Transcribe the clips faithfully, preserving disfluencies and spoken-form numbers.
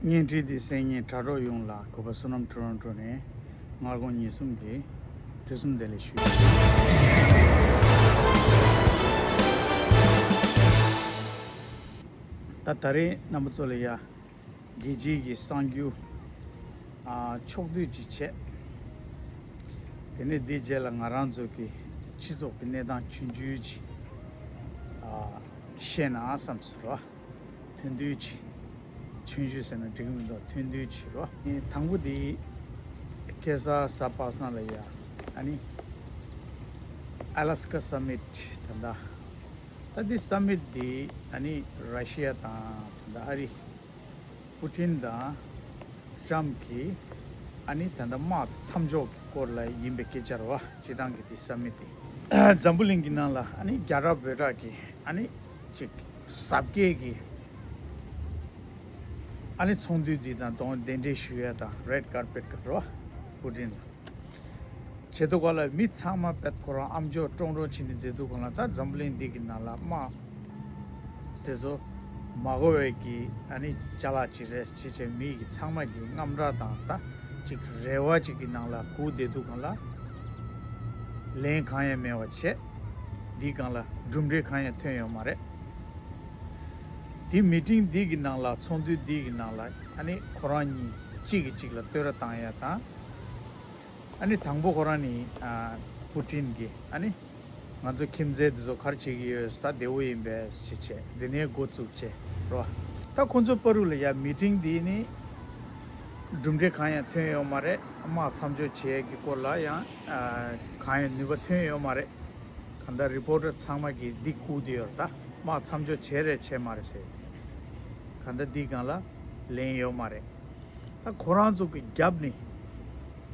བརྙན་འཕྲིན་འདི་གསན་མཁན་དྲ་གྲོགས་ཡོངས་ལ་གུས་པ་བསོད་ནམས་ཊོ་རོན་ཊོ་ནས་སྔ་དགོང་ཉིན་གསུམ་གྱི་དུས་གསུམ་བདེ་ལེགས་ཞུ། ད་ད་རེས་རྣམ་པ་ཚོ་ལ་ཡ་རྒྱལ་སྤྱིའི་གི་གསར་འགྱུར་ཨ་ཕྱོགས་བསྡུས་ཅིག་བྱས། དེ་ནས་འདིའི་རྗེས་ལ་ང་རང་ཚོ་གི་སྤྱི་ཚོགས་ཀྱི་གནས་སྟངས་ཆུང་ཆུང་ཅིག་ཨ་བཤད་ན་བསམ་སོང་ར། ཐུང་ཐུང་ཅིག་ཆུང་ཆུང་ཟེར་ན་འགྲིག་གི་མི་འདུག་ཐུང་ཐུང་ཅིག་རོ། དང་པོ་དེ་ཁ་སང་གཟའ་པ་སངས་ལ་ཡ་ཨ་ནི་ཨ་ལ་སི་ཀ་སམ་མིཊ་ད་ལྟ་ད་འདི་སམ་མིཊ་འདི་ཨ་ནི་ར་ཤི་ཡ་དང་ད་ལྟ་ཨ་རི་པུ་ཏིན་དང་ཊམ་གྱི་ཨ་ནི་ད་ལྟ་དམག་མཚམས་འཇོག་གི་སྐོར་ལ་ཡིན་པའི་སྐད་ཆ་རེད་བ། སྤྱིར་བཏང་གི་འདི་སམ་མིཊ་འདི་འཛམ་བུ་གླིང་གི་ནང་ལ་ཨ་ནི་རྒྱ་རབ་བོད་རབ་ཀྱི་ཨ་ནི་ཅིག་གཟབ་རྒྱས་ཀྱི་ཨ་ནི་ཚོགས་འདུ་འདི་དང་གདན་འདྲེན་ཞུ་ཡ་དང་རེད་ཀར་པེཊ་ག་རེ་བ་པུ་ཏིན་ལ་བྱེད་དུས་སྒང་ལ་མི་ཚང་མ་པད་ཁོ་རང་ཨམ་ཅོག་ཀྲོང་ཀྲོང་བྱས་ནས་བསྡད་དུས་སྒང་ལ་ད་འཛམ་བུ་གླིང་འདི་གི་ནང་ལ་དམག་དེ་ཚོ་མ་དགོས་པའི་གི་ཨ་ནི་ཅ་ལག་ཅིག་རེད་ཅེས་བྱས་མི་གི་ཚང་མ་གི་དངངས་སྐྲག་དང་ད་ཅིག་རེ་བ་ཅིག་གི་ནང་ལ་སྒུག་བསྡད་དུས་སྒང་ལ་ལན་གང་ཡང་མེད་པ་བྱས། འདིའི་སྒང་ལ་གྲུབ་འབྲས་གང་ཡང་ཐོན་ཡོད་མ་རེད། དེ་མི་ཊིང་འདི་གི་ནང་ལ་ཚོགས་འདུ་འདི་གི་ནང་ལ་ཨ་ནི་ཁོ་རང་གཉིས་གཅིག་གིས་གཅིག་ལ་བསྟོད་ར་བཏང་ཡ་དང་། ཨ་ནི་དང་པོ་ཁོ་རང་ནི་ཨ་པུ་ཏིན་གྱིས་ཨ་ནི་ང་ཚོ་ཁྱིམ་མཚེས་འདི་ཚོ་ག་རེ་བྱེད་ཀྱི་ཡོད་ད་བདེ་བོ་ཡིན་པས་ཞེས་བྱས་འདི་ནས་འགོ་བཙུགས་བྱས་རོ། ད་ཁོ་ཚོ་བར་དུ་ལ་ཡ་མི་ཊིང་འདི་ནི་གྲུབ་འབྲས་གང་ཡང་ཐོན་ཡོད་མ་རེད། དམག་མཚམས་འཇོག་བྱེད་ཀྱི་སྐོར་ལ་ཡང་ཨ་གང་ཡང་ནུས་པ་ཐོན་ཡོད་མ་རེད། གང་ལྟར་རི་པོར་ཊར་ཚང་མ་གིས་འདི་བསྐུར་བསྡད་ཡོད་རེད། ད་དམག་མཚམས་འཇོག་བྱས་རེད་བྱས་མ་རེད་ཟེར། གང་ལྟར་འདིའི་སྒང་ལ་ལན་ཡོད་མ་རེད། ད་ཁོ་རང་ཚོ་གི་རྒྱབ་ནས་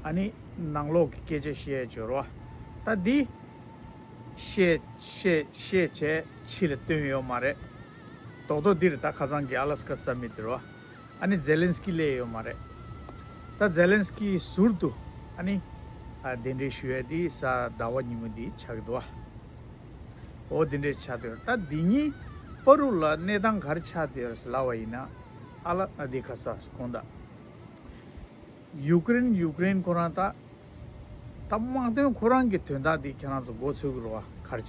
ཨ་ནི་ནང་ལོགས་ཀྱི་སྐད་ཆ་བཤད་ཡ་ཅིག་ཡོད་རེད་བ། ད་འདི་བཤད་བཤད་བཤད་བྱས་ཕྱི་ལ་བཏོན་ཡོད་མ་རེད། རྡོག་རྡོག་འདི་རེད། ད་ཁ་སང་གི་ཨ་ལ་སི་ཀ་སམ་མིཊ་དེ་རེད་བ། ཨ་ནི་ཛེ་ལན་སི་ཀི་སླེབས་ཡོད་མ་རེད། ད་ཛེ་ལན་སི་ཀི་ཟུར་དུ་ཨ་ནི་ཨ་གདན་འདྲེན་ཞུ་ཡ་དེ་གཟའ་ཟླ་བ་ཉིན་མོ་འདི་ཆགས་ཀྱི་འདུག་བ། འོ་དེ་འདྲས་ཆགས་བསྡད་ཡོད། ད་འདི་གཉིས་བར་དུ་ལ་གནས་སྟངས་ག་རེ་ཆགས་བསྡད་ཡོད་ཟེར་ལབ་པ་ཡིན་ན། ཨ་ལ་ཨ་འདི་ཁ་ས་དགོངས་དག་ཡུ་ཀེ་རེན་ཡུ་ཀེ་རེན་ཁོ་རང་ད་ད་དམག་དོན་ཁོ་རང་གི་དོན་དག་འདི་ཁྱེད་རང་ཚོ་འགོ་ཚུགས་ཀྱི་རེད་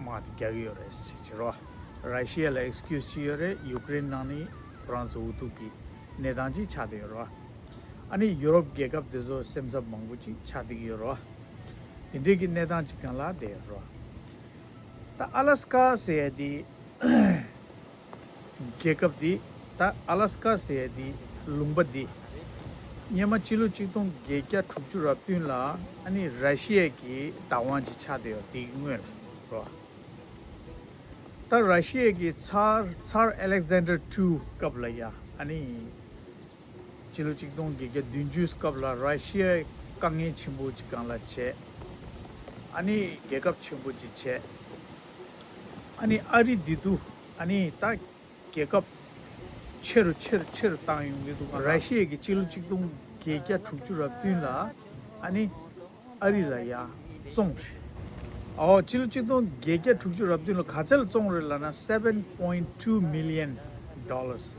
བ། ག་རེ་བྱས་ནས་དམག་དེ་རྒྱག་གི་ཡོད་རེད་ཟེར་གྱི་རེད་བ། ར་ཤི་ཡ་ལ་ཨེག་སི་ཀིའུ་སི་ཅིག་ཡོད་རེད། ཡུ་ཀེ་རེན་ནང་ནས་ཁོ་རང་ཚོ་འུ་ཐུག་གི་གནས་སྟངས་ཅིག་ཆགས་བསྡད་ཡོད་རེད་བ། ཨ་ནི་ཡུ་རོབ་རྒྱལ་ཁབ་དེ་ཚོ་སེམས་འཚབ་མང་པོ་ཅིག་ཆགས་བསྡད་ཀྱི་ཡོད་རེད་བ། དེ་འདྲའི་གི་གནས་སྟངས་ཅིག་སྒང་ལ་བསྡད་ཡོད་རེད་བ། ད་ཨ་ལ་སི་ཀ་ཟེར་ཡ་དེ་རྒྱལ་ཁབ་དེ་ད་ཨ་ལ་སི་ཀ་ཟེར་ཡ་དེ་ལུང་པ་དེ་སྔོན་མ་སྤྱི་ལོ་གཅིག་སྟོང་བརྒྱད་བརྒྱ་དྲུག་ཅུ་རེ་བདུན་ལ་ཨ་ནི་ར་ཤི་ཡ་གི་བདག་དབང་ཅིག་ཆགས་བསྡད་ཡོད། དེའི་སྔོན་ལ་རོ། ད་ར་ཤི་ཡ་གི་ཚར་ཚར་ཨ་ལེག་ཛན་ཌར་ཊུ་སྐབས་ལ་ཡ་ཨ་ནི་སྤྱི་ལོ་གཅིག་སྟོང་བརྒྱད་བརྒྱ་བདུན་ཅུ་སྐབས་ལ་ར་ཤི་ཡ་དཀའ་ངལ་ཆེན་པོ་ཅིག་སྒང་ལ་བྱས། ཨ་ནི་རྒྱལ་ཁབ་ཆེན་པོ་ཅིག་བྱས། ཨ་ནི་ཨ་རི་འདི་དུ་ཨ་ནི་ད་རྒྱལ་ཁབ་ཆེ་རུ་ཆེ་རུ་ཆེ་རུ་བཏང་ཡོང་གི་འདུག་ར་ཤི་ཡ་གི་སྤྱི་ལོ་གཅིག་སྟོང་བརྒྱད་བརྒྱ་དྲུག་ཅུ་རེ་བདུན་ལ་ཨ་ནི་ཨ་རི་ལ་ཡ་བཙོངས་རེད། ཨོ་སྤྱི་ལོ་གཅིག་སྟོང་བརྒྱད་བརྒྱ་དྲུག་ཅུ་རེ་བདུན་ལ་ག་ཚད་ལ་བཙོངས་རེད་ལབ་ན་seven point two million dollars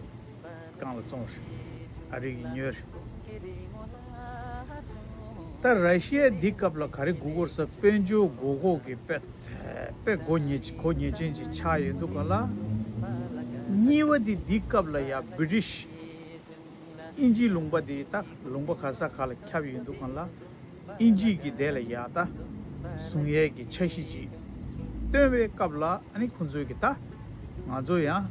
སྒང་ལ་བཙོངས་རེད། ཨ་རི་གི་ཉོས་རེད། ད་ར་ཤི་ཡ་འདི་སྐབས་ལ་ག་རེ་དགོས་ཀྱི་ཡོད་ཟེར་དཔལ་འབྱོར་དགོས་མཁོ་གི་དཔེ་དཔེ་དགོས་ཉེ་དགོས་ཉེ་ཅན་ཅིག་ཆགས་ཡོད་འདུག་ག་ལ། གཉིས་པ་འདི་འདི་སྐབས་ལ་ཡ་བི་ཊི་ཤི་དབྱིན་ཇིའི་ལུང་པ་འདི་ད་ལུང་པ་ག་ས་ག་ལ་ཁྱབ་ཡོད་འདུག་ག་ལ། དབྱིན་ཇི་གི་དེ་ལ་ཡ་ད་བཟུང་ཡས་ཀྱི་འཆར་གཞི་ཅིག་བཏོན་པའི་སྐབས་ལ་ཨ་ནི་ཁོང་ཚོས་ཀྱི་ད་ང་ཚོ་ཡང་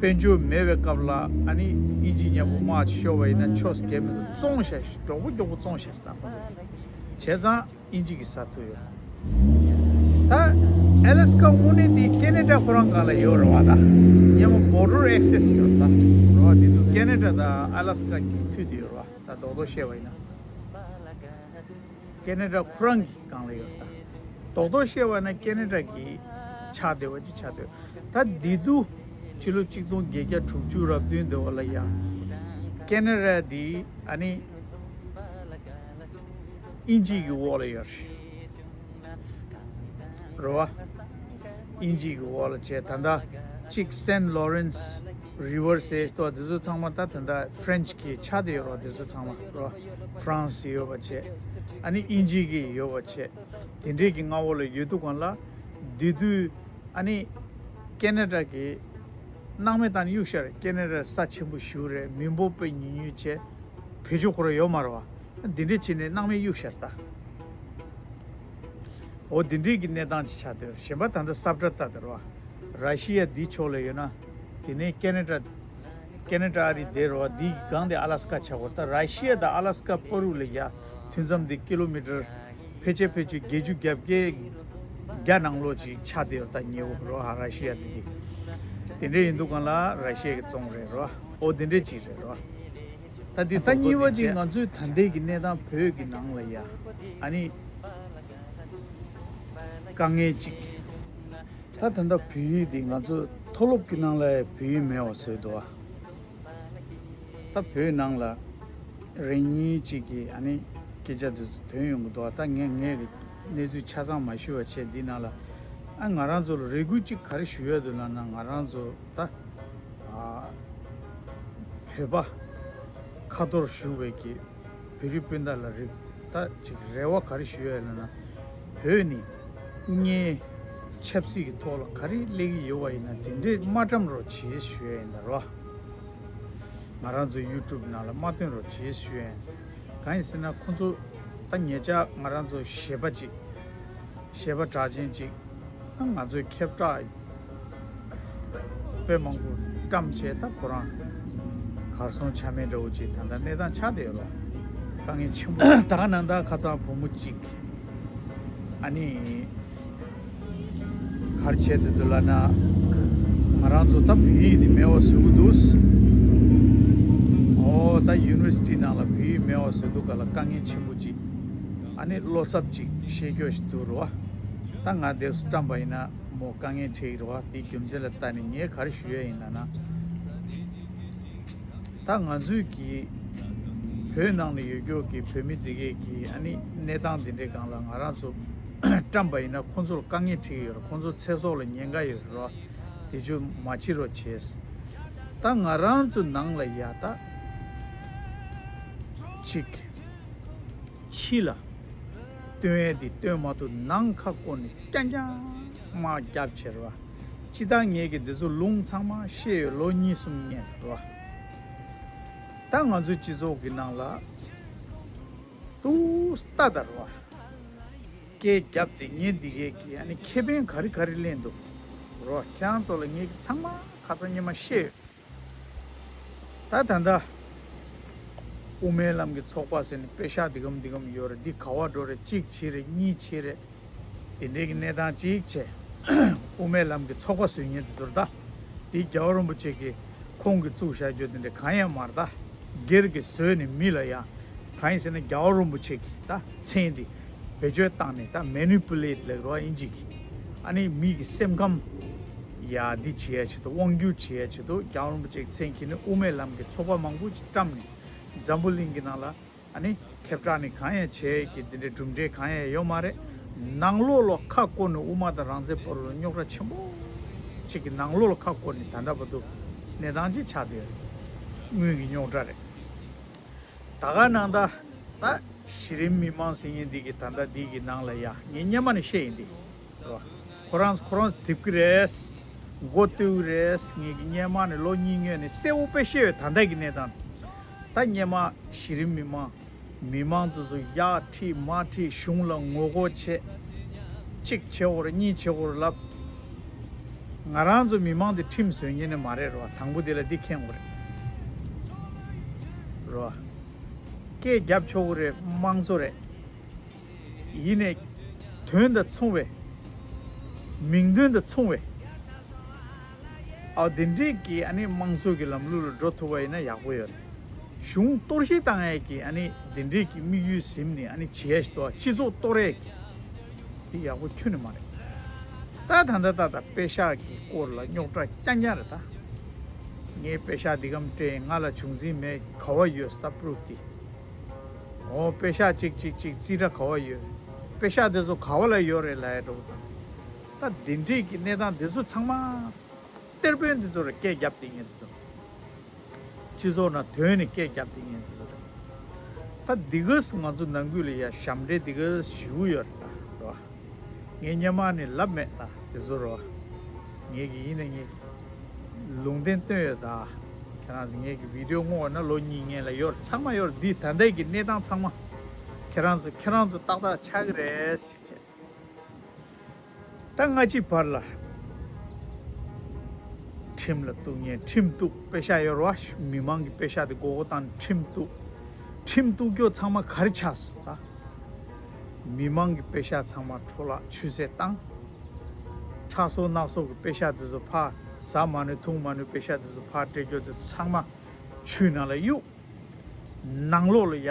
དཔལ་འབྱོར་མེད་པའི་སྐབས་ལ་ཨ་ནི་དབྱིན་ཇི་མཉམ་པོ་དམག་ཅིག་ཤོར་བ་ཡིན་ན་ཆོག་ས་གལ་མི་འདུག་བཙོང་བཞག་མགྱོགས་པོ་མགྱོགས་པོ་བཙོང་བཞག་ད་ཁོང་ཚོ་བྱས་ཙང་དབྱིན་ཇི་གི་ས་ཐུག་ཡོད། ད་ཨ་ལ་སི་ཀ་དངོས་གནས་དེ་ཀེ་ན་ཌ་ཁོ་རང་སྒང་ལ་ཡོད་རེད་བ། ད་མཉམ་པོ་བོར་ཌར་ཨེག་སེ་སི་ཡོད་ད་རེད་བ། དེ་དུས་ཀེ་ན་ཌ་དང་ཨ་ལ་སི་ཀ་གི་མཐུད་དེ་ཡོད་རེད་བ། ད་རྡོག་རྡོག་བཤད་པ་ཡིན་ན། ཀེ་ན་ཌ་ཁོ་རང་གི་སྒང་ལ་ཡོད་ད། རྡོག་རྡོག་བཤད་པ་ན་ཀེ་ན་ཌ་གི་ཆགས་བསྡད་པ་ཅིག་ཆགས་བསྡད། ད་འདི་དུས་ཕྱི་ལོ་གཅིག་སྟོང་བརྒྱད་བརྒྱ་དྲུག་ཅུ་རེ་བདུན་དེ་བ་ལ་ཡང་ཀེ་ན་ཌ་འདི་ཨ་ནི་དབྱིན་ཇི་གི་འོག་ལ་ཡོད་རེད། རེད་བ། དབྱིན་ཇི་གི་འོག་ལ་བྱས་ད་ལྟ་གཅིག་སེན་ལོ་རེན་སི་ རི་ཝར་ཟེར་ཏོ་དེ་ཚོ་ཚང་མ་ད་ད་ལྟ་ཧྥ་རན་ཆི་གི་ཆགས་བསྡད་ཡོད་རེད་བ། དེ་ཚོ་ཚང་མ་རེད་བ། ཧྥ་རན་སི་ཡོད་པ་བྱས། ཨ་ནི་དབྱིན་ཇི་གི་ཡོད་པ་བྱས། དེ་འདྲས་ཀྱི་མངའ་འོག་ལ་ཡོད་དུས་གང་ལ། དེ་དུས་ཨ་ནི་ཀེ་ན་ཌ་གི་སྣང་མེད་བཏང་གཡུག་ཤར། ཀེ་ན་ཌ་ས་ཆེན་པོ་ཞིག་རེད། མི་འབོར་དཔེ་ཉུང་ཉུང་བྱས། བེད་སྤྱོད་ཁོ་རང་ཡོད་མ་རེད་བ། འདི་འདྲས་བྱས་ནས་སྣང་མེད་གཡུག་ཤར་ད། འོ་འདི་འདྲས་ཀྱི་གནས་སྟངས་ཅིག་ཆགས་བསྡད། གཞན་པ་ད་ལྟ་ས་བཀྲ་ལྟ་དེ་རེད་བ། ར་ཤི་ཡ་འདི་ཕྱོགས་ལ་ཡོད་ན། དེ་ནས་ཀེ་ན་ཌ། ཀེ་ན་ཌ་ཨ་རི་དེ་རེད་བ། འདི་སྒང་དེ་ཨ་ལ་སི་ཀ་ཆགས་ཀྱི་ཡོད་རེད། ད་ར་ཤི་ཡ་དང་ཨ་ལ་སི་ཀ་བར་དུ་ལ་ཡ་མཐུད་མཚམས་དེ་ཀི་ལོ་མི་ཊར་ཕལ་ཆེར་ཕལ་ཆེར་བརྒྱད་ཅུ་གྱ་བརྒྱད་བརྒྱ་ནང་ལོགས་ཅིག་ཆགས་བསྡད་ཡོད་རེད། ད་ཉེ་བོ་རེད་བ། ར་ཤི་ཡ་དེ་འདི། དེ་འདྲས་ཡིན་དུས་གང་ལ་ར་ཤི་ཡ་གི་བཙོང་རེད་རེད་བ། འོ་དེ་འདྲས་ཅིག་རེད་རེད་བ། ད་འདི་ད་གཉིས་པ་ཅིག་ང་ཚོའི་ད་ལྟའི་གི་གནས་སྟངས་བོད་ཀྱི་ནང་ལ་ཡ། ཨ་ནི་དཀའ་ངལ་ཅིག་ད་ད་ལྟ་བོད་ཡིག་འདི་ང་ཚོ་མཐོ་སློབ་ཀྱི་ནང་ལ་བོད་ཡིག་མེད་པ་བཟོས་འདུག་བ། ད་བོད་ནང་ལ་རེ་གཉིས་ཅིག་གིས་ཨ་ནི་སྐད་ཆ་དེ་ཚོ་ཐོན་ཡོང་གི་འདུག་བ། ད་ངས་ངས་ཀྱི་གནས་ཚུལ་ཆ་ཚང་མ་ཞུས་པ་བྱས། འདི་ནང་ལ་ཨ་ང་རང་ཚོ་ལ་རེ་སྐུལ་ཅིག་ག་རེ་ཞུ་ཡ་འདུག་ལབ་ན། ང་རང་ཚོ་ད་ཨ་བོད་པ་ཁ་ཐོར་བཞུགས་པའི་གི་བོད་རིགས་སྤུན་ཟླ་ལ་རིགས་ད་ཅིག་རེ་བ་ག་རེ་ཞུ་ཡ་ཡིན་ན། བོད་ནི་དངོས་ཆབ་སྲིད་ཀྱི་ཐོག་ལ་ག་རེ་སླེབས་ཀྱི་ཡོད་པ་ཡིན་ན། དེ་འདྲས་མ་བཀྲམ་རོགས་བྱེད་ཞུ་ཡ་ཡིན་ད་རོ། ང་རང་ཚོ་ཡུ་ཊུབ་ནང་ལ་མ་བཏོན་རོགས་བྱེད་ཞུ་ཡ་ཡིན། གང་ཡིན་ཟེར་ན་ཁོང་ཚོ་ད་ཉེ་ཆར་ང་རང་ཚོ་གཞས་པ་ཅིག་གཞས་པ་གྲགས་ཅན་ཅིག་ང་ཚོའི་ཁྱབ་བསྒྲགས་དཔེ་མང་པོ་བཀྲམ་བྱས། ད་ཁོ་རང་གར་སོང་ཆ་མེད་འདྲ་བོ་ཅིག་ད་ལྟ་གནས་སྟངས་ཆགས་བསྡད་ཡོད་རོ། དཀའ་ངལ་ཆེན་པོ། ད་ག་ནང་ད་ཁ་སང་བུ་མོ་ཅིག་ཨ་ནི་ག་རེ་བྱས་བསྡད་འདུག་ལབ་ན། ང་རང་ཚོ་ད་བོད་ཡིག་འདི་མེད་པ་བཟོ་གི་འདུག་འོ་ད་ཡུ་ནི་ཝར་སི་ཊི་ནང་ལ་བོད་ཡིག་མེད་པ་བཟོ་འདུག་ག་ལ། དཀའ་ངལ་ཆེན་པོ་ཅིག་ཨ་ནི་བློ་འཚབ་ཅིག་བཤད་རྒྱུ་ཞིག་འདུག་རོ། ད་ང་དེ་ཚོ་བཀྲམ་པ་ཡིན་ན་མོ་དཀའ་ངལ་འཕྲད་ཀྱི་རེད་བ། དེའི་རྒྱུ་མཚན་ལ་བལྟས་ནས་ངས་ག་རེ་ཞུ་ཡ་ཡིན་ལབ་ན། ད་ང་ཚོའི་གི་བོད་ནང་ལ་ཡོད་རྒྱུ་གི་བོད་མི་དེ་གས་ཀྱི་ཨ་ནི་གནས་སྟངས་དེ་འདྲའི་སྒང་ལ་ང་རང་ཚོ་བཀྲམ་པ་ཡིན་ན་ཁོང་ཚོ་ལ་དཀའ་ངལ་འཕྲད་ཀྱི་ཡོད་རེད། ཁོང་ཚོ་ཚེ་སྲོག་ལ་ཉེན་ཁ་ཡོད་རེད་བ། དེ་ཚོ་མ་བྱེད་རོགས་བྱེད། ད་ང་རང་ཚོ་ནང་ལ་ཡ་ད་ཅིག་ཕྱི་ལ་སྟོན་ཡས་དེ་སྟོན་མ་ཐུབ། ནང་ཁ་བསྐོར་ནས་རྐྱང་རྐྱང་དམག་རྒྱབ་བྱས་རེད་བ། སྤྱིར་བཏང་ངས་ཀྱི་འདི་ཚོ་ལུང་ཚང་མ་ཤེས་ཡོད། ལོ་གཉིས་གསུམ་སྔོན་རེད་བ། ད་ང་ཚོའི་སྤྱི་ཚོགས་ཀྱི་ནང་ལ་ཏུ་ལྟ་ད་རེད་བ། སྐད་རྒྱབ་སྟེ་ངས་འདི་གས་ཀྱི་ཨ་ནི་ཁེ་ཕན་ག་རེ་ག་རེ་ལེན་འདུག་རེད་བ། ཁྱེད་རང་ཚོ་ལ་ངས་ཀྱི་ཚང་མ་ཁ་ཚ་ཉི་མ་ཤེས་ཡོད། ད་ད་ལྟ་དབུ་མའི་ལམ་གྱི་ཚོགས་པ་ཟེར་ནས་པེ་ཤག་འདི་གམ་འདི་གམ་ཡོད་རེད། འདི་ག་བ་འགྲོ་རེད། གཅིག་བྱེད་རེད། གཉིས་བྱེད་རེད། དེ་འདྲའི་གི་གནས་སྟངས་གཅིག་བྱས། དབུ་མའི་ལམ་གྱི་ཚོགས་པ་བཟོས་མཁན་དེ་ཚོར་ད་འདི་རྒྱལ་བ་རིན་པོ་ཆེ་གི་ཁོང་གིས་བཙུགས་བཞག་རྒྱུ་དེ་འདྲ་གང་ཡང་མ་རེད། ད་སྒེར་གྱི་བཟོས་ནས་མི་ལ་ཡང་གང་ཡིན་ཟེར་ན་རྒྱལ་བ་རིན་པོ་ཆེ་གི་ད་མཚན་འདི་བེད་སྤྱོད་བཏང་ནས། ད་མེ་ནི་པུ་ལེ་ཊི་ལབ་རོགས་ཨིན་ཇི་གི། ཨ་ནི་མི་གི་སེམས་ཁམས་ཡ་འདི་བྱེད་ཡ་ཆེད་དུ། དབང་སྒྱུར་བྱེད་ཡ་ཆེད་དུ་རྒྱལ་བ་རིན་པོ་ཆེ་གི་མཚན་གྱིས་ནི་དབུ་མའི་ལམ་གྱི་ཚོགས་པ་མང་པོ་ཅིག་བཀྲམ་ནས་འཛམ་བུ་གླིང་གི་ནང་ལ་ཨ་ནི་ཁྱབ་བསྒྲགས་ནི་གང་ཡང་བྱས་ཀྱི་འདི་འདྲའི་གྲུབ་འབྲས་གང་ཡང་ཡོད་མ་རེད། ནང་ལོགས་ལ་ཁ་བསྐོར་ནས་དབུ་མ་དང་རང་བཙན་བར་ལ་རྙོག་དྲ་ཆེན་པོ་ཅིག་གི་ནང་ལོགས་ལ་ཁ་བསྐོར་ནས་ད་ལྟ་བར་དུ་གནས་སྟངས་ཅིག་ཆགས་བསྡད་ཡོད་རེད། དངུལ་གྱི་རྙོག་དྲ་རེད། ད་ག་ནང་ད་ད་གཞི་རིམ་མི་མང་ཟེར་མཁན་འདི་གི་ད་ལྟ་འདི་གི་ནང་ལ་ཡ་ངས་སྔོན་མ་ནས་བཤད་ཡིན་འདི། རེད་བ། ཁོ་རང་ཁོ་རང་དེབ་ཀྱི་རེད། མགོ་བཏུག་རེད། ངས་ཀྱི་སྔོན་མ་ནས་ལོ་གཉིས་སྔོན་ནས་གསལ་པོ་དཔེ་བཤད་ཡོད། ད་ལྟ་གི་གནས་སྟངས། ད་སྔོན་མ་གཞི་རིམ་མི་མང་མི་མང་དེ་ཚོ་ཡར་ཁྲིད་མར་ཁྲིད། གཞུང་ལ་ངོ་རྒོལ་བྱེད། གཅིག་བྱེད་དགོས་རེད། གཉིས་བྱེད་དགོས་རེད་ལབ། ང་རང་ཚོ་མི་མང་དེ་ཁྲིམས་བཟོ་མཁན་ནི་མ་རེད། རེད་བ། དང་པོ་དེ་ལ་འདི་མཁྱེན་དགོས་རེད། རེད་བ། སྐད་རྒྱབ་ཆོག་གི་རེད། དམངས་གཙོ་རེད། ཡིན་ནའི་དོན་དང་མཚུངས་པའི། མིང་དོན་དང་མཚུངས་པའི། ཨ་དེ་འདྲས་ཀྱི་ཨ་ནི་དམངས་གཙོ་གི་ལམ་ལུགས་ལ་འགྲོ་ཐུབ་པ་ཡིན་ན་ཡག་པོ་ཡོད་རེད། གཞུང་གཏོར་བཤིག་བཏང་ཡས་ཀྱི་ཨ་ནི་དེ་འདྲས་ཀྱི་དམིགས་ཡུལ་ཟིན་ནས་ཨ་ནི་བྱེད་ཡས་ཞིག་འདུག་སྤྱི་ཚོགས་གཏོར་ཡས་ཀྱི། དེ་ཡག་པོ་ཁྱོན་ནས་མ་རེད། ད་ད་ད་ད་ད་པེ་ཤག་གི་སྐོར་ལ་རྙོག་དྲ་རྐྱང་རྐྱང་རེད་ད། ངས་པེ་ཤག་འདི་གམ་སྤྲད། ང་ལ་བྱུང་འཛིན་མེད། ག་བ་ཡོད་ད་པུ་རུབ་དེ། འོ་པེ་ཤག་ཅིག་ཅིག་ཅིག་རྩིས་ཁྲ་ག་བ་ཡོད། པེ་ཤག་དེ་ཚོ་ག་བ་ལ་ཡོད་རེད་ལབ་ཡ་འགྲོ་གི་འདུག་ད་དེ་འདྲས་ཀྱི་གནས་སྟངས་དེ་ཚོ་ཚང་མ་གཏེར་དཔོན་དེ་ཚོ་རེད། སྐད་རྒྱབ་སྟེ་ངས་དེ་ཚོ། སྤྱི་ཚོགས་ནང་དོན་ནི་སྐད་རྒྱབ་དེ་ངན་ཚོ་རེད། ད་འདི་གས་ང་ཚོ་ནང་ཁུལ་ལ་ཡ་ཞབས་འདྲེན་འདི་གས་ཞུ་ཡོད་རེད་ད་རོ། ངས་སྔོན་མ་ནས་ལབ་མེད་ད་དེ་ཚོ་རོ། ངས་ཀྱི་ཡིན་ན་ངས་ཀྱི་ལུང་བསྟན་བཏོན་ཡོད་ད། ཁྱེད་རང་ཚོ་ངས་ཀྱི་བི་ཌི་ཡོ་བསྔོགས་ན་ལོ་གཉིས་སྔོན་ལ་ཡོད་རེད། ཚང་མ་ཡོད་རེད། འདི་ད་ལྟའི་གི་གནས་སྟངས་ཚང་མ་ཁྱེད་རང་ཚོ་ཁྱེད་རང་ཚོ་ཏག་ཏག་ཆགས་ཀྱི་རེད་ཟེར་བྱས། ད་སྔ་ཕྱི་བར་ལ་ཁྲིམས་ལ་གཏུག་མཁན་ཁྲིམས་གཏུག་དཔེ་ཤག་ཡོད་རེད་བ། མི་མང་གི་དཔེ་ཤག་དེ་མགོ་སྐོར་བཏང་ནས་ཁྲིམས་གཏུག་ཁྲིམས་གཏུག་རྒྱུ་ཚང་མ་ག་རེ་ཆགས་སོང་ད། མི་མང་གི་དཔེ་ཤག་ཚང་མ་འཕྲོ་བརླག་ཆུད་ཟོས་བཏང་། ཁྲག་སོགས་རྣག་སོགས་ཀྱི་དཔེ་ཤག་དེ་ཚོ་ཕར་ཟ་མ་ནུས་འཐུང་མ་ནུས་དཔེ་ཤག་དེ་ཚོ་ཕར་སྤྲད་རྒྱུ་དེ་ཚང་མ་ཆུའི་ནང་ལ་གཡུག་ནང་ལོགས་ལ་ཡ་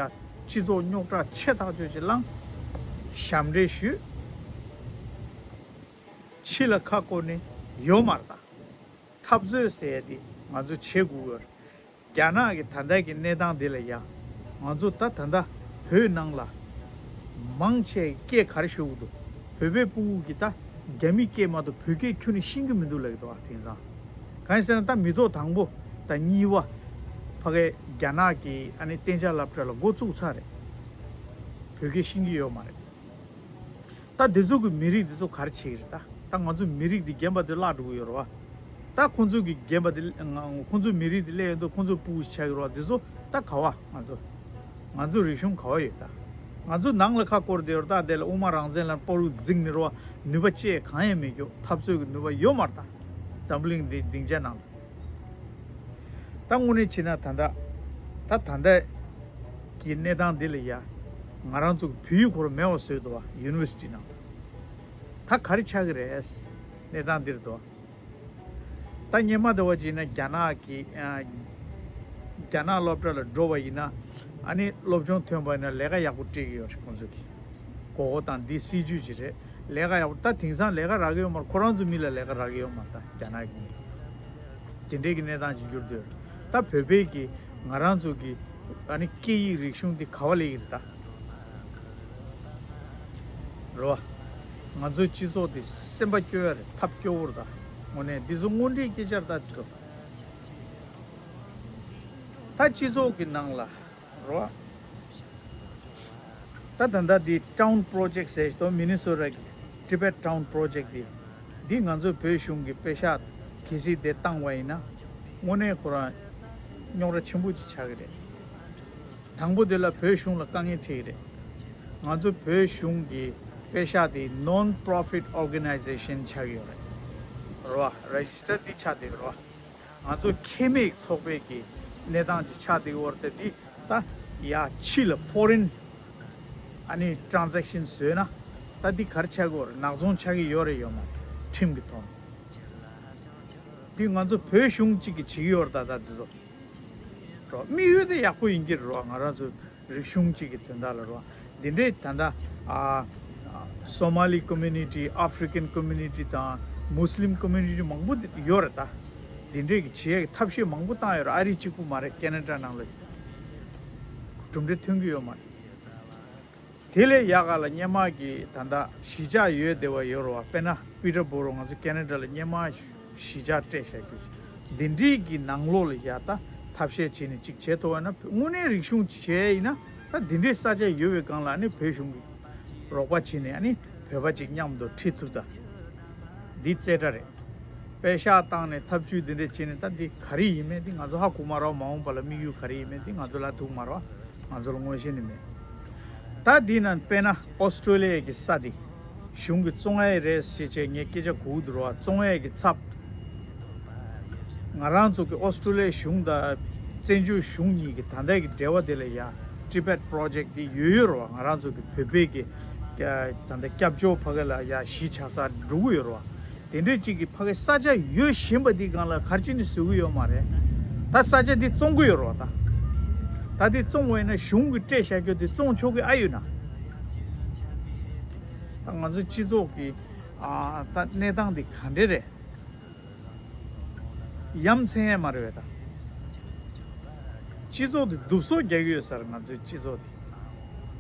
སྤྱི་ཚོགས་རྙོག་དྲ་ཆེ་ཐག་ཆོད་ཅིག་བསླངས། ཞབས་འདྲེན་ཞུས། ཕྱི་ལ་ཁ་བསྐོར་ནས་ཡོད་མ་རེད་ད། འཐབ་རྩོད་ཟེར་ཡ་དེ་ང་ཚོ་བྱེད་དགོས་ཡོད་རེད། རྒྱ་ནག་གི་ད་ལྟ་གི་གནས་སྟངས་འདི་ལ་ཡ་ང་ཚོ་ད་ད་ལྟ་བོད་ནང་ལ་མང་ཆེ་སྐད་ག་རེ་ཤོར་གི་འདུག་བོད་པའི་སྤུ་གུ་གི་ད་རྒྱ་མི་སྐད་མ་གཏོགས་བོད་སྐད་ཁྱོན་ནས་ཤེས་ཀྱི་མི་འདུག་ལབ་ཀྱི་འདུག་ཨ། དེང་སང་གང་ཡིན་ཟེར་ན་ད་མི་ཐོག་དང་པོ་དང་གཉིས་པ་ཕ་གའི་རྒྱ་ནག་གི་ཨ་ནི་གཏན་འཇགས་སློབ་གྲྭ་ལ་འགོ་བཙུགས་ཚར་རེད། བོད་སྐད་ཤེས་ཀྱི་ཡོད་མ་རེད། ད་འདི་ཚོ་གི་མི་རིགས་འདི་ཚོ་ག་རེ་བྱེད་ཀྱི་རེད་ད། ད་ང་ཚོ་མི་རིགས་འདི་རྒན་པ་འདི་བརླག་འགྲོ་གི་ཡོད་རེད་བ། ད་ཁོང་ཚོ་གི་རྒན་པ་འདི་ང་ཁོང་ཚོ་མི་རིགས་འདི་སླེབས་ཡོང་དུས་ཁོང་ཚོ་སྤུ་གུ་ཆགས་ཀྱི་རེད་བ། འདི་ཚོ་ད་ག་བ་ང་ཚོ་ང་ཚོ་རིག་གཞུང་ག་བ་ཡོད་ད། ང་ཚོ་ནང་ལ་ཁ་བསྐོར་བསྡད་ཡོད་རེད་ད། དེ་ལ་དབུ་མ་རང་བཙན་ལ་སྤོ་རུ་འཛིང་ནི་རེད་བ། ནུས་པ་ཅི་གང་ཡང་མེད་རྒྱུ། འཐབ་རྩོད་ཀྱི་ནུས་པ་ཡོད་མ་རེད་ད། འཛམ་བུ་གླིང་འདི་སྡིངས་ཆ་ནང་ལ། ད་དངོས་གནས་བྱས་ན་ད་ལྟ་ད་ད་ལྟ་གི་གནས་སྟངས་འདི་ལ་ཡ་ང་རང་ཚོ་གི་བོད་ཡིག་ཁོ་རང་མེད་པ་བཟོས་འདུག་བ། ཡུ་ནི་ཝར་སི་ཊི་ནང་ད་ག་རེ་ཆགས་ཀྱི་རེད། གནས་སྟངས་འདིར་འདུག་ད་སྔོན་མ་དེ་བ་བྱས་ན་རྒྱ་ནག་གི་ཨ་རྒྱ་ནག་སློབ་གྲྭ་ལ་འགྲོ་བ་ཡིན་ན་ཨ་ནི་སློབ་སྦྱོང་ཐོན་པ་ཡིན་ན་ལས་ཀ་ཡག་པོ་སྤྲད་ཀྱི་ཡོད་རེད། ཁོང་ཚོ་གི་གོ་གོ་དང་འདི་སྲིད་ཇུས་ཅིག་རེད། ལས་ཀ་ཡག་པོ་ད་དེང་སང་ལས་ཀ་རག་གི་ཡོད་མ་རེད། ཁོ་རང་ཚོ་མི་ལ་ལས་ཀ་རག་གི་ཡོད་མ་རེད། ད་རྒྱ་ནག་གི་མི་དེ་འདྲའི་གི་གནས་སྟངས་ཅིག་གྱུར་འདུག་ད་བོད་པའི་གི་ང་རང་ཚོ་གི་ཨ་ནི་སྐད་ཡིག་རིག་གཞུང་འདི་ག་བ་ལས་ཀྱི་རེད་ད། རེད་བ། ང་ཚོའི་སྤྱི་ཚོགས་འདི་སེམས་པ་སྐྱོ་ཡ་རེད། ཐབས་སྐྱོ་བོ་རེད་ད། དངོས་གནས་འདི་ཚོ་དངོས་འབྲེལ་སྐད་ཆ་རེད་ད། འདི་ཚོ་ད་སྤྱི་ཚོགས་ཀྱི་ནང་ལ་རེད་བ། ད་ད་ལྟ་འདི་Town Project ཟེར་ཞིག་འདུག་མི་ནི་སོ་ཊ་གི་Tibet Town Project འདི། འདི་ང་ཚོ་བོད་གཞུང་གི་དཔེ་ཤག་གལ་སྲིད་དེ་བཏང་བ་ཡིན་ན་དངོས་གནས་ཁོ་རང་རྙོག་དྲ་ཆེན་པོ་ཅིག་ཆགས་ཀྱི་རེད། དང་པོ་དེ་ལ་བོད་གཞུང་ལ་དཀའ་ངལ་འཕྲད་ཀྱི་རེད། ང་ཚོ་བོད་གཞུང་གི་དཔེ་ཤག་དེ་Non-Profit Organization ཆགས་ཀྱི་ཡོད་རེད། རེད་བ། རེ་ཇི་སི་ཊར་འདི་ཆགས་བསྡད་ཀྱི་རེད་བ། ང་ཚོ་ཁེ་མེད་ཚོགས་པའི་གི་གནས་སྟངས་ཅིག་ཆགས་བསྡད་ཀྱི་ཡོད་རེད་དེ། འདི་ད་ཡ་ཕྱི་ལ་Foreign ཨ་ནི་Transaction བཟོས་ན་ད་འདི་ག་རེ་ཆགས་ཀྱི་ཡོད་རེད། ནག་ཚོང་ཆགས་ཀྱི་ཡོད་རེད་ཡོད་མ་རེད་ཁྲིམས་ཀྱི་ཐོག་ནས། འདི་ང་ཚོ་བོད་གཞུང་གཅིག་གིས་བྱེད་ཀྱི་ཡོད་རེད་ད། ད་འདི་ཚོ་རོ། དམིགས་ཡུལ་དེ་ཡག་པོ་ཡིན་གྱི་རེད་རོ། ང་རང་ཚོ་རིག་གཞུང་གཅིག་གི་དོན་དག་ལ་རོ། འདི་འདྲའི་ད་ལྟ་ཨ་Somali Community, African Community དང་Muslim Community མང་པོ་ཡོད་རེད་ད། འདི་འདྲའི་གི་བྱེད་ཡག་གི་ཐབས་ཤེས་མང་པོ་བཏང་ཡོད་རེད། ཨ་རི་གཅིག་པུ་མ་རེད། ཁེ་ན་ཌ་ནང་ལ་གྲུབ་འབྲས་ཐོན་གྱི་ཡོད་མ་རེད། དེ་ལས་ཡག་ག་ལ་སྔོན་མ་གི་ད་ལྟ་གཞིས་ཆགས་ཡོད་བསྡད་པ་ཡོད་རེད་བ། དཔེར་ན་པི་ཊར་སྦོ་རོ། ང་ཚོ་ཁེ་ན་ཌ་ལ་སྔོན་མ་གཞིས་ཆགས་སྤྲད་བཞག་རྒྱུ་འདི་འདྲའི་གི་ནང་ལོགས་ལ་ཡ་ད་ཐབས་ཤེས་བྱས་ནས་ཅིག་བྱེད་ཐུབ་པ་ན། དངོས་གནས་རིག་གཞུང་བྱས་ཡིན་ན་ད་འདི་འདྲའི་ས་ཆ་ཡོད་པའི་སྒང་ལ་ཨ་ནི་བོད་གཞུང་གི་རོགས་པ་བྱས་ནས་ཨ་ནི་བོད་པ་ཅིག་མཉམ་དུ་ཁྲིད་ཐུབ་ད། འདི་རྩེ་གྲ་རེད། པེ་ཤག་བཏང་ནས་ཐབས་ཇུས་འདི་འདྲ་བྱས་ནས་ད་འདི་ག་རེ་ཡིན་མིན་འདི་ང་ཚོ་ཧ་གོ་མ་རེད། མ་འོངས་པ་ལ་དམིགས་ཡུལ་ག་རེ་ཡིན་མིན་འདི་ང་ཚོ་ལ་ཐུག་མ་རེད། ང་ཚོ་ལ་མངོན་ཤེས་ནི་མེད། ད་འདི་ན་དཔེར་ན་ཨོ་སི་ཀྲོ་ལི་ཡ་གི་ས་འདི་གཞུང་གིས་བཙོང་ཡ་རེད་ཟེར་བྱས་ངས་སྐད་ཆ་གོ་གི་འདུག་རེད་བ། བཙོང་ཡ་གི་ཚབ། ང་རང་ཚོ་གི་ཨོ་སི་ཀྲོ་ལི་ཡ་གཞུང་དང་བཙན་བྱོལ་གཞུང་གཉིས་ཀྱི་ད་ལྟ་གི་འབྲེལ་བ་དེ་ལ་ཡ་Tibet Project འདི་ཡོད་ཡོད་རེད་བ། ང་རང་ཚོ་གི་བོད་པའི་གི་ད་ལྟ་སྐྱབས་བཅོལ་ཕ་གི་ལ་ཡ་གཞིས་ཆགས་ས་འགྲོ་གི་ཡོད་རེད་བ། དེ་འདྲའི་ཅིག་གི་ཕ་གི་ས་ཆ་ཡོད་བཞིན་པ་འདི་སྒང་ལ་ག་རེ་བྱས་ནས་བཟོ་གི་ཡོད་མ་རེད། ད་ས་ཆ་འདི་བཙོང་གི་ཡོད་རེད་བ། ད་ད་འདི་བཙོང་བ་ཡིན་ན་གཞུང་གིས་སྤྲད་བཞག་རྒྱུ་འདི་བཙོང་ཆོག་གི་ཨ་ཡོད་ན། ད་ང་ཚོ་སྤྱི་ཚོགས་ཀྱི་ཨ་ད་གནས་སྟངས་འདི་ག་འདྲ་རེད། ཡ་མཚན་ཡ་མ་རེད་པས་ད། སྤྱི་ཚོགས་འདི་སྡུག་སོ་རྒྱག་གི་ཡོད་ས་རེད། ང་ཚོའི་སྤྱི་ཚོགས་འདི།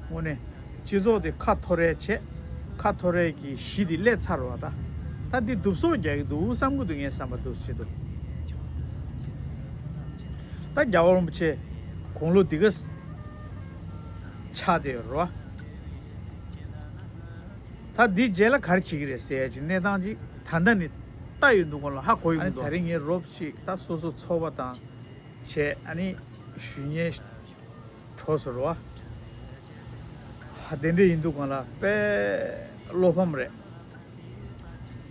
དངོས་གནས་སྤྱི་ཚོགས་འདི་ཁ་འཐོར་རེ་བྱས། ཁ་འཐོར་རེ་གི་གཞི་འདི་སླེབས་ཚར་བ་ད། ད་འདི་སྡུག་སོ་རྒྱག་གི་འདུག་བསམ་གི་འདུག་ངའི་བསམ་པ་འདུག་བྱེད་འདུག་ད་རྒྱལ་བ་རིན་པོ་ཆེ་དགུང་ལོ་འདི་ག་ཆགས་བསྡད་ཡོད་རེད་བ། ད་འདི་རྗེས་ལ་ག་རེ་བྱེད་ཀྱི་རེད་ཟེར་ཡ་ཅིག་གནས་སྟངས་ཅིག་ད་ལྟ་ནས་ལྟ་ཡོད་འདུག་ག་ལ་ཧ་གོ་ཡོད་འདུག་ད་རིང་ངའི་རོབ་ཅིག་ད་སོ་སོ་ཚོགས་པ་དང་བྱས་ཨ་ནི་ཞུ་སྙན་གྲོགས་ཟེར་བ། ཧ་དེ་འདྲ་ཡིན་འདུག་ག་ལ་དཔེ་བློ་ཕམ་རེད།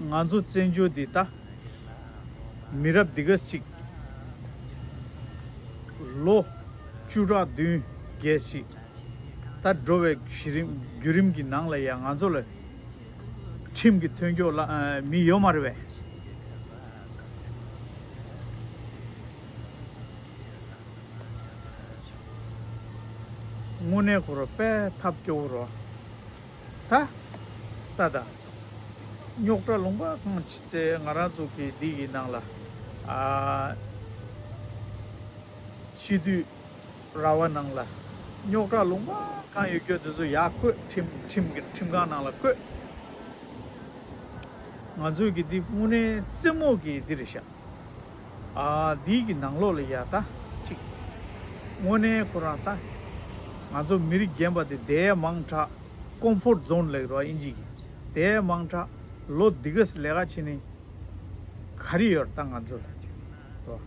ང་ཚོ་བཙན་བྱོལ་འདི་ད་མི་རབས་འདི་ག་ཅིག་ལོ་བཅུ་ཕྲག་བདུན་བརྒྱད་ཅིག་ད་འགྲོ་བའི་གཞི་རིམ་བརྒྱུད་རིམ་གྱི་ནང་ལ་ཡང་ང་ཚོ་ལ་ཁྲིམས་ཀྱི་མཐུན་འགྱུར་ལ་ཨ་མི་ཡོད་མ་རེད་པས། དངོས་གནས་ཁོ་རང་དཔེ་ཐབས་སྐྱོ་བོ་རེད། ད་ད་ད་རྙོག་དྲ་ལུང་པ་གང་ཅི་ཚེ་ང་རང་ཚོ་གི་འདི་ཡི་ནང་ལ་ཨ་སྤྱི་འཐུས་ར་བ་ནང་ལ་རྙོག་དྲ་ལུང་པ་གང་ཡོད་རྒྱུ་དེ་ཚོ་ཡར་བཀོད། ཁྲིམས་ཁྲིམས་ཀྱི་ཁྲིམས་ཁང་ནང་ལ་བཀོད། ང་ཚོའི་གི་འདི་དངོས་གནས་རྩེད་མོ་གི་འདི་རེད་ཤག་ཨ་འདི་གི་ནང་ལོགས་ལ་ཡ་ད་ཅིག་དངོས་གནས་ཁོ་རང་ད་ང་ཚོ་མི་རིགས་རྒན་པ་དེ་དེ་མང་དྲགས་ཀོམ་ཕོར་ཛོན་ལབ་རོགས་ཨིན་ཇི་གི་དེ་མང་དྲགས་ལོ་འདི་ག་ལས་ཀ་བྱེད་ནི་ག་རེ་ཡོད་ད་ང་ཚོ་ལ་རོ།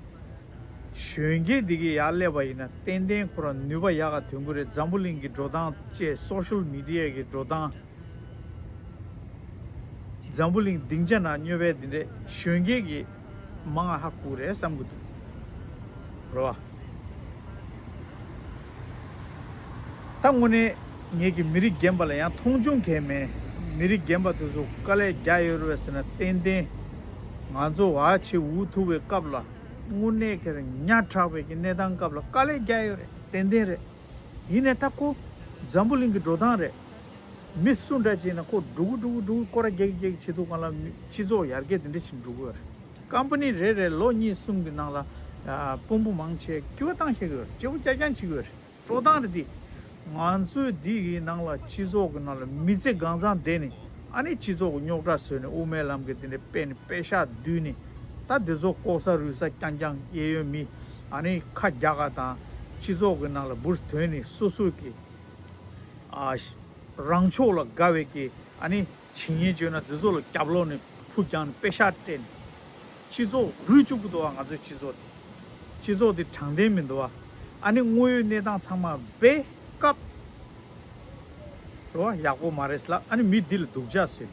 གཞོན་སྐྱེས་འདི་གི་ཡར་སླེབས་པ་ཡིན་ན་ཏན་ཏན་ཁོ་རང་ནུས་པ་ཡག་ག་ཐོན་གི་རེད། འཛམ་བུ་གླིང་གི་འགྲོ་སྟངས་བཅས་སོ་ཤལ་མི་ཌི་ཡ་གི་འགྲོ་སྟངས། འཛམ་བུ་གླིང་སྡིངས་ཆ་ནང་སྨྱོ་བའི་འདི་འདྲས་གཞོན་སྐྱེས་ཀྱི་མང་ང་ཧ་གོ་རེད་བསམ་གི་འདུག་རེད་བ། ད་དངོས་གནས་ངེད་ཀྱི་མི་རིགས་རྒན་པ་ལ་ཡང་མཐོང་ཆུང་གང་མེད། མི་རིགས་རྒན་པ་དེ་ཚོ་དཀའ་ལས་རྒྱག་ཡོད་རེད་བས་ཟེར་ན་ཏན་ཏན་ང་ཚོ་བ་ཆེ་འུ་ཐུག་པའི་སྐབས་ལ་དངོས་གནས་ཁེར་ཉག་ཕྲ་བའི་གི་གནས་སྟངས་སྐབས་ལ་དཀའ་ལས་རྒྱག་ཡོད་རེད། ཏན་ཏན་རེད། ཡིན་ནའི་ད་ཁོ་འཛམ་བུ་གླིང་གི་འགྲོ་སྟངས་རེད། མི་སུ་འདྲ་ཅིག་ན་ཁོ་འགྲོ་གི་འགྲོ་གི་འགྲོ་གི་སྐོར་ར་རྒྱག་གི་རྒྱག་གི་བྱེད་དུས་སྒང་ལ་མི་སྤྱི་ཚོགས་ཡར་རྒྱས་དེ་འདྲ་ཞིག་འགྲོ་གི་ཡོད་རེད། ཀམ་པ་ནི་རེ་རེ་ལོ་གཉིས་གསུམ་གི་ནང་ལ་ཨ་དཔོན་པོ་མང་ཆེ་སྐྱིད་པོ་བཏང་ཤེས་གི་ཡོད་རེད། སྐྱིད་པོ་རྐྱང་རྐྱང་བྱེད་གི་ཡོད་རེད། འགྲོ་སྟངས་རེད་འདི། ང་ཚོའི་འདི་གི་ནང་ལ་སྤྱི་ཚོགས་གི་ནང་ལ་མི་ཚེ་གང་ཚང་བསྡད་ནས་ཨ་ནི་སྤྱི་ཚོགས་གི་རྙོག་དྲ་བཟོས་ནས་དབུ་མའི་ལམ་གི་དེ་འདྲ་སྤེལ་ནས་པེ་ཤག་བསྡུས་ནས་ད་འདི་ཚོ་ལྐོག་ཟ་རུལ་ས་རྐྱང་རྐྱང་གཡས་གཡོན་མི་ཨ་ནི་ཁ་རྒྱག་ག་དང་སྤྱི་ཚོགས་གི་ནང་ལ་འབུར་དོན་ནས་སོ་སོ་གི་ཨ་རང་ཕྱོགས་ལ་དགའ་བའི་གི་ཨ་ནི་བྱེད་ཉེས་བྱོས་ན་འདི་ཚོ་ལ་རྒྱབ་ལོག་ནས་ཕུ་རྒྱག་ནས་པེ་ཤག་སྤྲད་ནས་སྤྱི་ཚོགས་རུལ་བཅུག་གི་འདུག་བ། ང་ཚོའི་སྤྱི་ཚོགས་དེ་སྤྱི་ཚོགས་དེ་དྲང་བདེན་མི་འདུག་བ། ཨ་ནི་དངོས་ཡོད་གནས་སྟངས་ཚང་མ་སྦས་སྐབས་རེད་བ། ཡག་པོ་མ་རེད་ལབ་ཨ་ནི་མི་འདི་ལ་སྡུག་ཅག་བཟོས།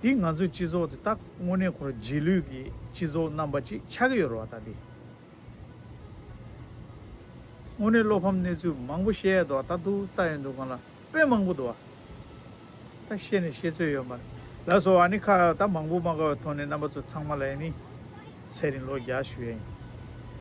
འདི་ང་ཚོའི་སྤྱི་ཚོགས་དེ་ད་དངོས་གནས་ཁོ་རང་རྗེས་ལུས་ཀྱི་སྤྱི་ཚོགས་རྣམ་པ་ཅིག་ཆགས་ཀྱི་ཡོད་རེད་བ། ད་འདི་དངོས་གནས་བློ་ཕམ་གནས་ཚུལ་མང་པོ་བཤད་ཡ་འདུག་བ། ད་འདུག་ལྟ་ཡོང་དུས་སྒང་ལ་དཔེ་མང་པོ་འདུག་བ། ད་བཤད་ནས་བཤད་ཚོད་ཡོད་མ་རེད། ལགས་སོ། ཨ་ནི་ཁ་ད་མང་པོ་མ་དགའ་བའི་ཐོག་ནས་རྣམ་པ་ཚོ་ཚང་མ་ལ་ཨ་ནི་ཚེ་རིང་ལོ་བརྒྱ་ཞུ་ཡ་ཡིན།